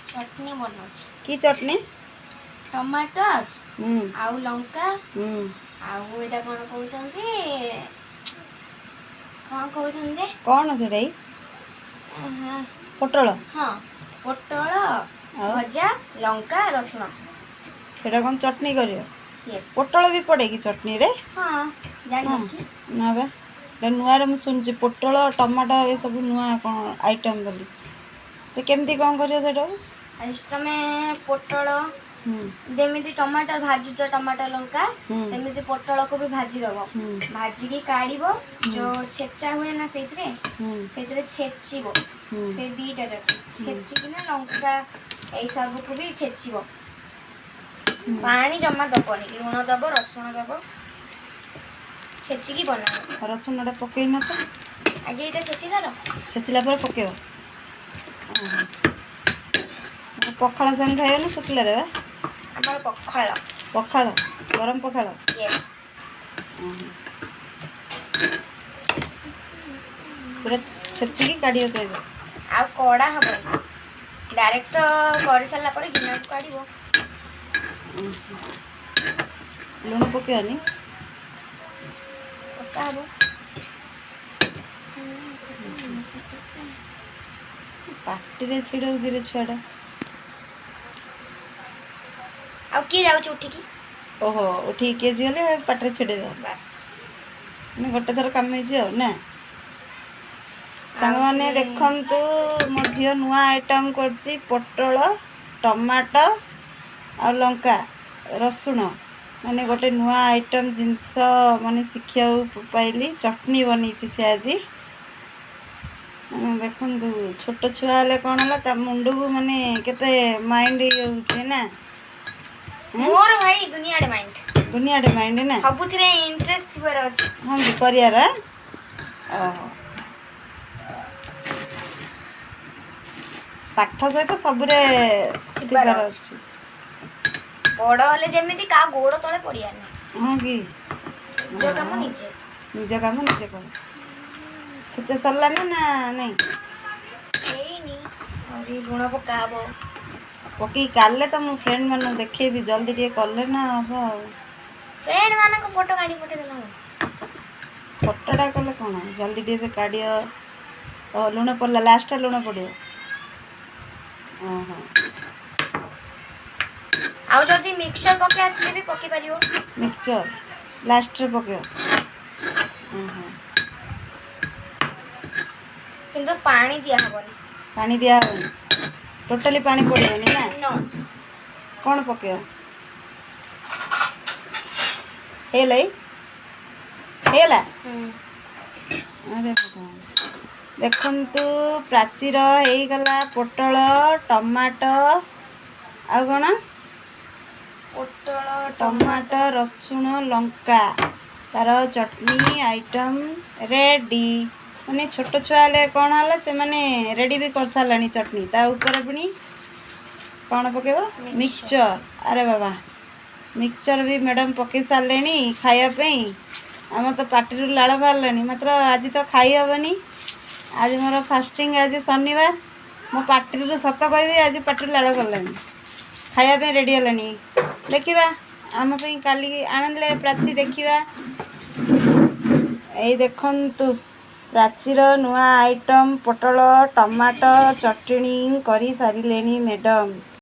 ଚଟଣି ବନଉଛି। କି ଚଟଣି? ଟମାଟର ଆଉ ଲଙ୍କା। ଆଉ ଏଇଟା କ'ଣ କହୁଛନ୍ତି, କ'ଣ କହୁଛନ୍ତି ଯେ? କ'ଣ ସେଟା ଏଇ? ପୋଟଳ? ହଁ, ପୋଟଳ। ଆଉ? ଭଜା, ଲଙ୍କା, ରସୁଣ। ସେଟା କ'ଣ ଚଟଣି କରିବ? ୟେସ୍। ପୋଟଳ ବି ପଡ଼େ କି ଚଟଣିରେ? ହଁ, ଜାଣିନ କି? ନା ବା, ଏଟା ନୂଆରେ ମୁଁ ଶୁଣୁଛି। ପୋଟଳ, ଟମାଟୋ ଏସବୁ ନୂଆ କ'ଣ ଆଇଟମ୍ ବୋଲି। ତ କେମିତି କ'ଣ କରିବ ସେଟାକୁ? ଫାଷ୍ଟ ତମେ ପୋଟଳ, ଯେମିତି ଟମାଟର ଭାଜୁଛ, ଟମାଟର ଲଙ୍କା, ସେମିତି ପୋଟଳକୁ ବି ଭାଜିଦବ। ଭାଜିକି କାଢ଼ିବ। ଯୋଉ ଛେଚା ହୁଏ ନା, ସେଇଥିରେ ସେଇଥିରେ ଛେଚିବ। ସେ ଦିଟା ଯାକ ଛେଚିକିନା, ଲଙ୍କା ଏଇ ସବୁକୁ ବି ଛେଚିବ। ପାଣି ଜମା ଦବନି। ଲୁଣ ଦବ, ରସୁଣ ଦବ, ଛେଚିକି ବନାବ। ରସୁଣଟା ପକେଇନ ତ? ଆଗେ ଏଇଟା ଛେଚି ସାର। ଛେଚିଲା ପରେ ପକେଇବ। ଓହୋ। ପଖାଳ ସାଙ୍ଗେ ଖାଇବ ନା ଶୁଖିଲାରେ ବା? ଆମର ପଖାଳ। ପଖାଳ, ଗରମ ପଖାଳ? ୟେସ୍। ଓହୋ। ପୁରା ଛେଚିକି କାଢ଼ିବ କହିବ। ଆଉ କଡ଼ା ହବନି, ଡାଇରେକ୍ଟ ତ କରିସାରିଲା ପରେ ଗିନାକୁ କାଢ଼ିବ। ଲୁଣ ପକେଇବନି? ପକା ହବ। ପାଟିରେ ଛିଡ଼ଉଛି ରେ ଛୁଆଟା। ଆଉ କିଏ ଯାଉଛି ଉଠିକି? ଓହୋ, ଉଠିକି କିଏ ଗଲେ ପାଟିରେ ଛିଡ଼େଇଦେବ। ବାସ୍। ମାନେ ଗୋଟେ ଥର କାମ ହେଇଯିବ ଆଉ ନା? ସାଙ୍ଗମାନେ, ଦେଖନ୍ତୁ, ମୋ ଝିଅ ନୂଆ ଆଇଟମ୍ କରିଛି। ପୋଟଳ, ଟମାଟୋ ଆଉ ଲଙ୍କା, ରସୁଣ, ମାନେ ଗୋଟେ ନୂଆ ଆଇଟମ୍ ଜିନିଷ ମାନେ ଶିଖିବାକୁ ପାଇଲି। ଚଟଣି ବନେଇଛି ସେ ଆଜି। ମାନେ ଦେଖନ୍ତୁ, ଛୋଟ ଛୁଆ ହେଲେ କ'ଣ ହେଲା, ତା ମୁଣ୍ଡକୁ ମାନେ କେତେ ମାଇଣ୍ଡ ଇଏ ହେଉଛି ନା? ମୋର ଭାଇ ଦୁନିଆଡ଼େ ମାଇଣ୍ଡ। ଦୁନିଆଟେ ମାଇଣ୍ଡ ନା? ସବୁଥିରେ ଇଣ୍ଟରେଷ୍ଟ ଥିବାର ଅଛି। ହଁ କି, କରିବାର। ଓହୋ, ପାଠ ସହିତ ସବୁରେ ଥିବାର ଥିବାର ଅଛି। ଅଛି। ବଡ଼ ହେଲେ ଯେମିତି କାହା ଗୋଡ଼ ତଳେ ପଡ଼ିବାର ନାହିଁ। ହଁ କି? ନିଜ କାମ ନିଜେ। ନିଜ କାମ ନିଜେ କର। ଛେଚା ସରିଲାନି ନା ନାଇଁ? ହେଇନି, ଆହୁରି ଲୁଣ ପକା ହବ। ପକେଇ କାଲେ ତ ମୁଁ ଫ୍ରେଣ୍ଡ ମାନଙ୍କୁ ଦେଖେଇବି। ଜଲ୍ଦି ଟିକେ କଲେ ନା ହବ ଆଉ। ଫ୍ରେଣ୍ଡ ମାନଙ୍କ ଫଟୋ କାଢି ପଠେଇଦେଲା ହବ। ଫଟୋଟା କଲେ କ'ଣ, ଜଲ୍ଦି ଟିକେ କାଢ଼ିବ। ଓ, ଲୁଣ ପଡ଼ିଲା, ଲାଷ୍ଟଟା ଲୁଣ ପଡ଼ିବ। ଓହୋ। ଆଉ ଯଦି ମିକ୍ସଚର ପକେଇବାର ଥିଲେ ବି ପକେଇ ପାରିବ। ମିକ୍ସଚର ଲାଷ୍ଟରେ ପକେଇବ। ଓହୋ। କିନ୍ତୁ ପାଣି ଦିଆହବନି। ପାଣି ଦିଆହେବନି, ଟୋଟାଲି ପାଣି ପଡ଼ିବନି ନା? ନୋ। କ'ଣ ପକେଇବ? ହେଇଗଲା, ଏଇ ହେଇଗଲା। ଆରେ ଭଗବାନ, ଦେଖନ୍ତୁ, ପ୍ରାଚୀର ହେଇଗଲା। ପୋଟଳ, ଟମାଟୋ ଆଉ କ'ଣ? ପୋଟଳ। ଟମାଟୋ, ରସୁଣ, ଲଙ୍କା, ତାର ଚଟଣି ଆଇଟମ୍ ରେଡ଼ି। ମାନେ ଛୋଟ ଛୁଆ ହେଲେ କ'ଣ ହେଲା, ସେମାନେ ରେଡ଼ି ବି କରିସାରିଲାଣି ଚଟଣି। ତା ଉପରେ ପୁଣି କ'ଣ ପକେଇବ? ମିକ୍ସଚର। ଆରେ ବାବା, ମିକ୍ସଚର ବି ମ୍ୟାଡ଼ାମ୍ ପକେଇ ସାରିଲେଣି। ଖାଇବା ପାଇଁ ଆମର ତ ପାଟିରୁ ଲାଳ ବାହାରିଲାଣି। ମାତ୍ର ଆଜି ତ ଖାଇ ହେବନି, ଆଜି ମୋର ଫାଷ୍ଟିଂ, ଆଜି ଶନିବାର। ମୋ ପାଟିରୁ ସତ କହିବି, ଆଜି ପାଟିରୁ ଲାଳ ଗଲାଣି। ଖାଇବା ପାଇଁ ରେଡ଼ି ହେଲାଣି। ଦେଖିବା, ଆମ ପାଇଁ କାଲି ଆଣିଲେ ପ୍ରାଚୀ, ଦେଖିବା। ଏଇ ଦେଖନ୍ତୁ, ପ୍ରାଚୀର ନୂଆ ଆଇଟମ୍ ପୋଟଳ ଟମାଟୋ ଚଟଣି କରିସାରିଲେଣି ମ୍ୟାଡ଼ାମ୍।